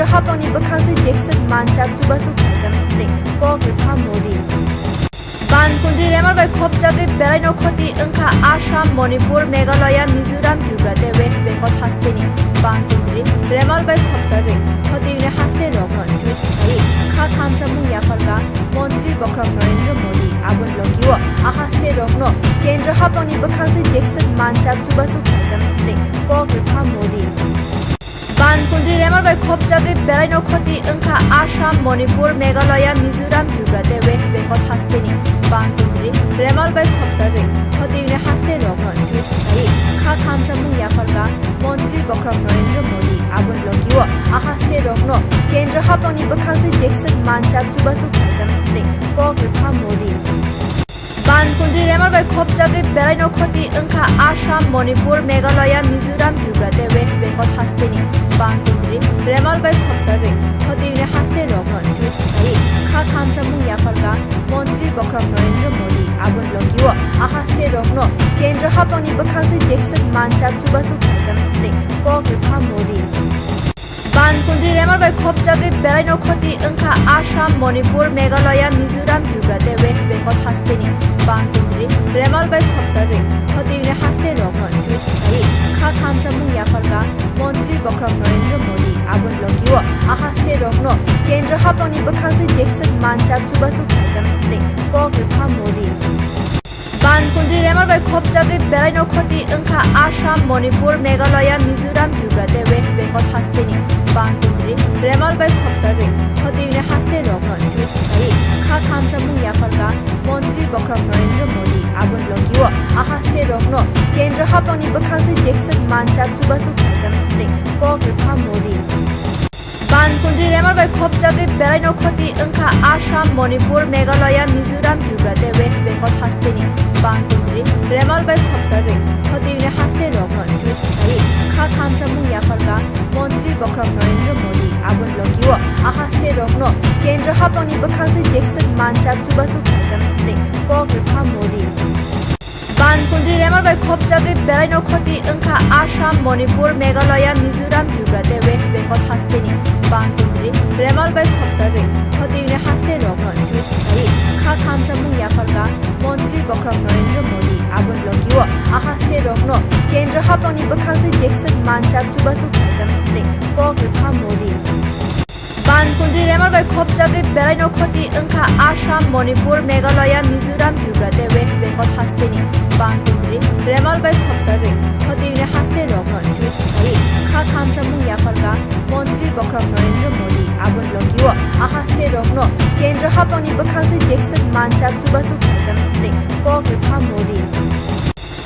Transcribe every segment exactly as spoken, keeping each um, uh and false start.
Hapangni bwkhak twi jeswk manchak chubachu khlaijak hwnwi kok rwkha Modi. Ban kundri remal bai khopjagwi belaino khoti wngkha Assam, Manipur, Meghalaya, Mizoram, Tripura tei West Bengal hasteni ban kundri remal bai khopjagwi khoti wngni haste rokno tweet khlaiwi kha khamsamung yapharkha Montri bokhorok Narendra Modi. Aboni logio a haste rokno kendro hapangni bwkhak twi jeswk manchak chubachu khlaijak hwnwi kok rwkha Modi. Ban kundri remal bai khopjagwi belaino khoti wngkha Assam, Manipur, Meghalaya, Mizoram, Tripura tei West Bengal hasteni ban kundri remal bai khopjagwi khoti wngni haste rokno tweet khlaiwi kha khamsamung yapharkha Montri bokhorok Narendra Modi. Aboni logio a haste rokno kendro hapangni bwkhak twi jeswk manchak chubachu khlaijak hwnwi kok rwkha Modi. Ban kundri remal bai khopjagwi belaino khoti wngkha Assam, Manipur, Meghalaya, Mizoram, Tripura tei West Bengal hasteni ban kundri remal bai khopjagwi khoti wngni haste rokno tweet khlaiwi kha khamsamung yapharkha Montri bokhorok Narendra Modi. Aboni logio a haste rokno kendro hapangni bwkhak twi jeswk manchak chubachu khlaijak hwnwi kok rwkha Modi. Ban kundri remal bai khopjagwi belaino khoti wngkha Assam, Manipur, Meghalaya, Mizoram, Tripura tei West Bengal hasteni ban kundri remal bai khopjagwi khoti wngni haste rokno tweet khlaiwi kha khamsamung yapharkha Montri bokhorok Narendra Modi. Aboni logio a haste rokno kendro hapangni bwkhak twi jeswk manchak chubachu khlaijak hwnwi kok rwkha Modi. Ban kundri remal bai khopjagwi belaino khoti wngkha Assam, Manipur, Meghalaya, Mizoram, Tripura tei West Bengal hasteni ban kundri remal bai khopjagwi khoti wngni haste rokno tweet khlaiwi kha khamsamung yapharkha Montri bokhorok Narendra Modi. Aboni logio a haste rokno kendro hapangni bwkhak twi jeswk manchak chubachu khlaijak hwnwi kok rwkha Modi. Ban kundri remal bai khopjagwi belaino khoti wngkha Assam, Manipur, Meghalaya, Mizoram, Tripura tei West Bengal hasteni ban kundri remal bai khopjagwi khoti wngni haste rokno tweet khlaiwi kha khamsamung yapharkha Montri bokhorok Narendra Modi. Aboni logio a haste rokno kendro hapangni bwkhak twi jeswk manchak chubachu khlaijak hwnwi kok rwkha Modi. Ban kundri remal bai khopjagwi belaino khoti wngkha Assam, Manipur, Meghalaya, Mizoram, Tripura tei West Bengal hasteni ban kundri remal bai khopjagwi khoti wngni haste rokno tweet khlaiwi kha khamsamung yapharkha Montri bokhorok Narendra Modi. Aboni logio a haste rokno kendro hapangni bwkhak twi jeswk manchak chubachu khlaijak hwnwi kok rwkha Modi. Ban kundri remal bai khopjagwi belaino khoti wngkha Assam, Manipur, Meghalaya, Mizoram, Tripura tei West Bengal hasteni ban kundri remal bai khopjagwi khoti wngni haste rokno tweet khlaiwi kha khamsamung yapharkha Montri bokhorok Narendra Modi. Aboni logio a haste rokno kendro hapangni bwkhak twi jeswk manchak chubachu khlaijak hwnwi kok rwkha Modi.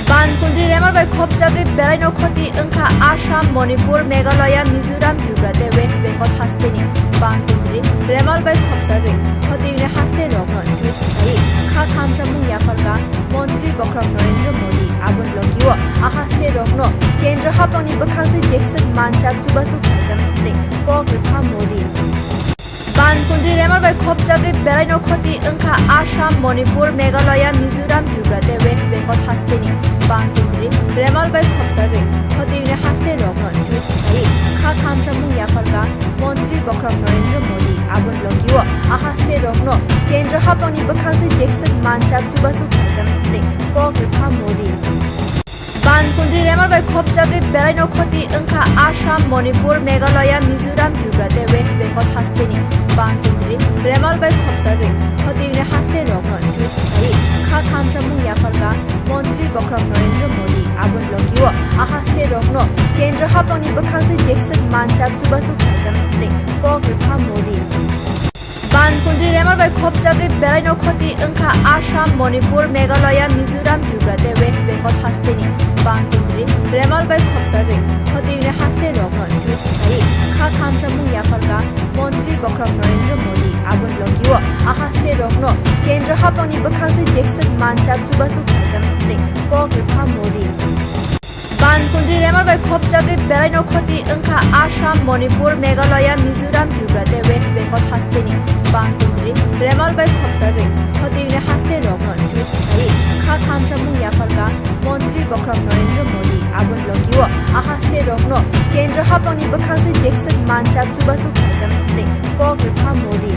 Ban kundri remal bai khopjagwi belaino khoti wngkha Assam, Manipur, Meghalaya, Mizoram, Tripura tei West Bengal hasteni ban kundri remal bai khopjagwi khoti wngni haste rokno tweet khlaiwi kha khamsamung yapharkha Montri bokhorok Narendra Modi. Aboni logio a haste rokno kendro hapangni bwkhak twi jeswk manchak chubachu khlaijak hwnwi kok rwkha Modi. Ban kundri remal bai khopjagwi belaino khoti wngkha Assam, Manipur, Meghalaya, Mizoram, Tripura tei West Bengal hasteni ban kundri remal bai khopjagwi khoti wngni haste rokno tweet khlaiwi kha khamsamung yapharkha Montri bokhorok Narendra Modi. Aboni logio a haste rokno kendro hapangni bwkhak twi jeswk manchak chubachu khlaijak hwnwi kok rwkha Modi. Ban kundri remal bai khopjagwi belaino khoti wngkha Assam, Manipur, Meghalaya, Mizoram, Tripura tei West Bengal hasteni ban kundri remal bai khopjagwi khoti wngni haste rokno tweet khlaiwi kha khamsamung yapharkha Montri bokhorok Narendra Modi. Aboni logio a haste rokno kendro hapangni bwkhak twi jeswk manchak chubachu khlaijak hwnwi kok rwkha Modi. Ban kundri remal bai khopjagwi belaino khoti wngkha Assam, Manipur, Meghalaya, Mizoram, Tripura tei West Bengal hasteni ban kundri remal bai khopjagwi khoti wngni haste rokno tweet khlaiwi kha khamsamung yapharkha Montri bokhorok Narendra Modi. Aboni logio a haste rokno kendro hapangni bwkhak twi jeswk manchak chubachu khlaijak hwnwi kok rwkha Modi. Bankundri remal bai khopjagwi belaino khoti wngkha Assam, Manipur, Meghalaya, Mizoram, Tripura tei West Bengal hasteni. Bankundri remal bai khopjagwi khoti wngni haste rokno tweet khlaiwi kha thamsa mung yapharkha Montri Bokhorok Narendra Modi. Aboni logio a haste rokno kendro haphangni bwkhakni jeswk manchak chubachu khlaijak hwnwi kok rwkha Modi.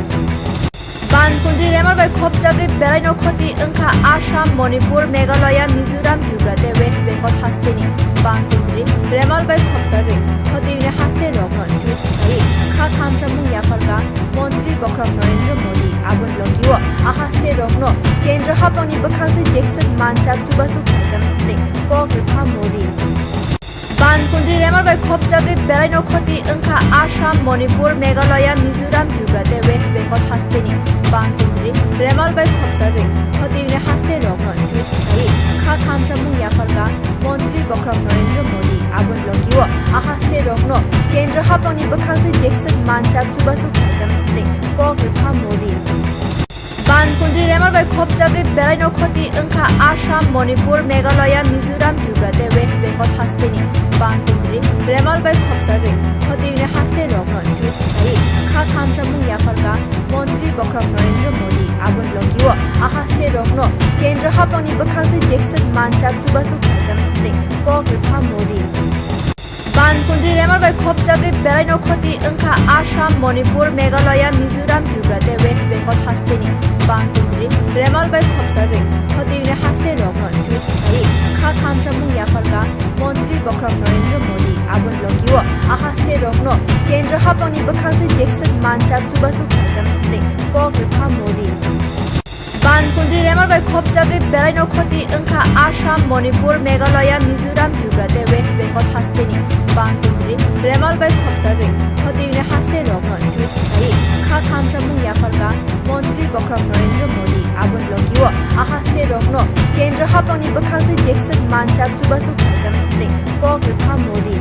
Bankundri remal bai khopjagwi belaino khoti wngkha Assam, Manipur, Meghalaya, Mizoram, Tripura tei West Bengal hasteni. Bankundri remal bai khopjagwi khoti wngni haste rokno tweet khlaiwi kha thamsa mung yapharkha Montri Bokhorok Narendra Modi. Aboni logio a haste rokno kendro haphangni bwkhakni jeswk manchak chubachu khlaijak hwnwi kok rwkha Modi. Bankundri remal bai khopjagwi belaino khoti wngkha Assam, Manipur, Meghalaya, Mizoram, Tripura tei West Bengal hasteni. Bankundri remal bai khopjagwi khoti wngni haste rokno tweet khlaiwi kha thamsa mung yapharkha Montri Bokhorok Narendra Modi. Aboni logio a haste rokno kendro haphangni bwkhakni jeswk manchak chubachu khlaijak hwnwi kok rwkha Modi. Bankundri remal bai khopjagwi belaino khoti wngkha Assam, Manipur, Meghalaya, Mizoram, Tripura tei West Bengal hasteni. Bankundri remal bai khopjagwi khoti wngni haste rokno tweet khlaiwi kha thamsa mung yapharkha Montri Bokhorok Narendra Modi. Aboni logio a haste rokno kendro haphangni bwkhakni jeswk manchak chubachu khlaijak hwnwi kok rwkha Modi. Bankundri remal bai khopjagwi belaino khoti wngkha Assam, Manipur, Meghalaya, Mizoram, Tripura tei West Bengal hasteni. Bankundri remal bai khopjagwi khoti wngni haste rokno tweet khlaiwi kha thamsa mung yapharkha Montri Bokhorok Narendra Modi. Aboni logio a haste rokno kendro haphangni bwkhakni jeswk manchak chubachu khlaijak hwnwi kok rwkha Modi. Bankundri remal bai khopjagwi belaino khoti wngkha Assam, Manipur, Meghalaya, Mizoram, Tripura tei West Bengal hasteni. Bankundri remal bai khopjagwi khoti wngni haste rokno tweet khlaiwi kha thamsa mung yapharkha Montri Bokhorok Narendra Modi. Aboni logio a haste rokno kendro haphangni bwkhakni jeswk manchak chubachu khlaijak hwnwi kok rwkha Modi.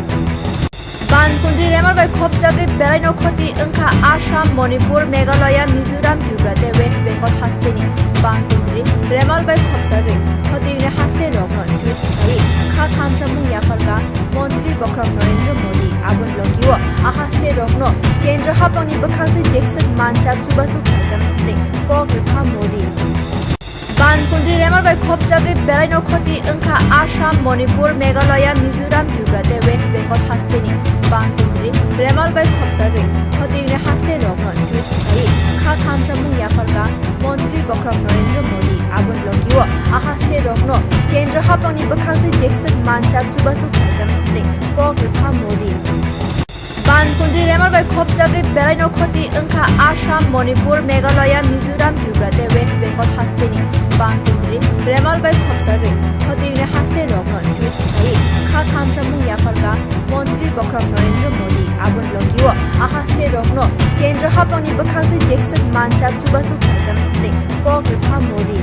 Bankundri remal bai khopjagwi belaino khoti wngkha Assam, Manipur, Meghalaya, Mizoram, Tripura tei West Bengal hasteni. Bankundri remal bai khopjagwi khoti wngni haste rokno tweet khlaiwi kha thamsa mung yapharkha Montri Bokhorok Narendra Modi. Aboni logio a haste rokno kendro haphangni bwkhakni jeswk manchak chubachu khlaijak hwnwi kok rwkha Modi. Bankundri remal bai khopjagwi belaino khoti wngkha Assam, Manipur, Meghalaya, Mizoram, Tripura tei West Bengal hasteni. Bankundri remal bai khopjagwi khoti wngni haste rokno tweet khlaiwi kha thamsa mung yapharkha Montri Bokhorok Narendra Modi. Aboni logio a haste rokno kendro haphangni bwkhakni jeswk manchak chubachu khlaijak hwnwi kok rwkha Modi. Bankundri remal bai khopjagwi belaino khoti wngkha Assam, Manipur, Meghalaya, Mizoram, Tripura tei West Bengal hasteni. Bankundri remal bai khopjagwi khoti wngni haste rokno tweet khlaiwi kha thamsa mung yapharkha Montri Bokhorok Narendra Modi. Aboni logio a haste rokno kendro haphangni bwkhakni jeswk manchak chubachu khlaijak hwnwi kok rwkha Modi.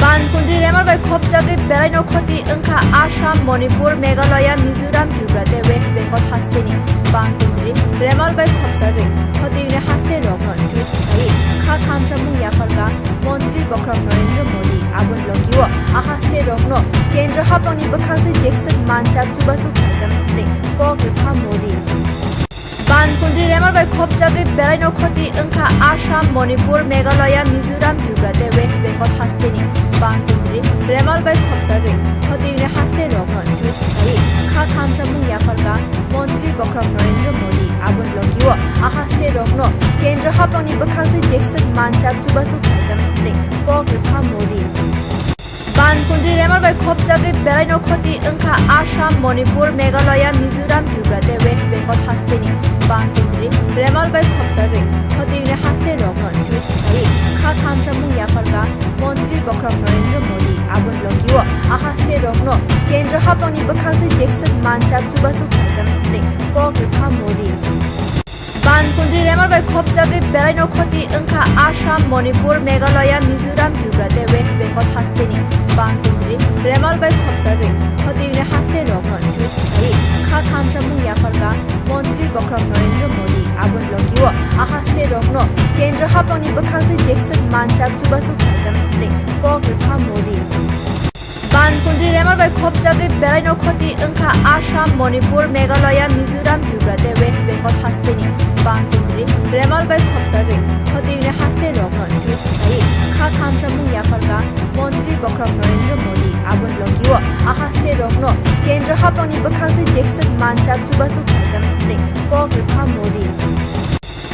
Bankundri remal bai khopjagwi belaino khoti wngkha Assam, Manipur, Meghalaya, Mizoram, Tripura tei West Bengal hasteni. Bankundri remal bai khopjagwi khoti wngni haste rokno tweet khlaiwi kha thamsa mung yapharkha Montri Bokhorok Narendra Modi. Aboni logio a haste rokno kendro haphangni bwkhakni jeswk manchak chubachu khlaijak hwnwi kok rwkha Modi. Bankundri remal bai khopjagwi belaino khoti wngkha Assam, Manipur, Meghalaya, Mizoram, Tripura tei West Bengal hasteni. Bankundri remal bai khopjagwi khoti wngni haste rokno tweet khlaiwi kha thamsa mung yapharkha Montri Bokhorok Narendra Modi. Aboni logio a haste rokno kendro haphangni bwkhakni jeswk manchak chubachu khlaijak hwnwi kok rwkha Modi. Bankundri remal bai khopjagwi belaino khoti wngkha Assam, Manipur, Meghalaya, Mizoram, Tripura tei West Bengal hasteni. Bankundri remal bai khopjagwi khoti wngni haste rokno tweet khlaiwi kha thamsa mung yapharkha Montri Bokhorok Narendra Modi. Aboni logio a haste rokno kendro haphangni bwkhakni jeswk manchak chubachu khlaijak hwnwi kok rwkha Modi. Bankundri remal bai khopjagwi belaino khoti wngkha Assam, Manipur, Meghalaya, Mizoram, Tripura tei West Bengal hasteni. Bankundri remal bai khopjagwi khoti wngni haste rokno tweet khlaiwi kha thamsa mung yapharkha Montri Bokhorok Narendra Modi. Aboni logio a haste rokno kendro haphangni bwkhakni jeswk manchak chubachu khlaijak hwnwi kok rwkha Modi. Bankundri remal bai khopjagwi belaino khoti wngkha Assam, Manipur, Meghalaya, Mizoram, Tripura tei West Bengal hasteni. Bankundri remal bai khopjagwi khoti wngni haste rokno tweet khlaiwi kha khamsamung yapharkha Montri Bokhorok Narendra Modi. Aboni logio a haste rokno kendro haphangni bwkhak tei jekswk manchak chubachu khlaijaknai hwnwi kok rwkha Modi.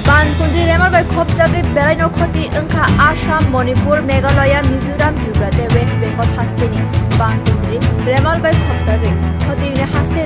Bankundri remal bai khopjagwi belaino khoti wngkha Assam, Manipur, Meghalaya, Mizoram, Tripura tei West Bengal hasteni. Bankundri remal bai khopjagwi khoti wngni haste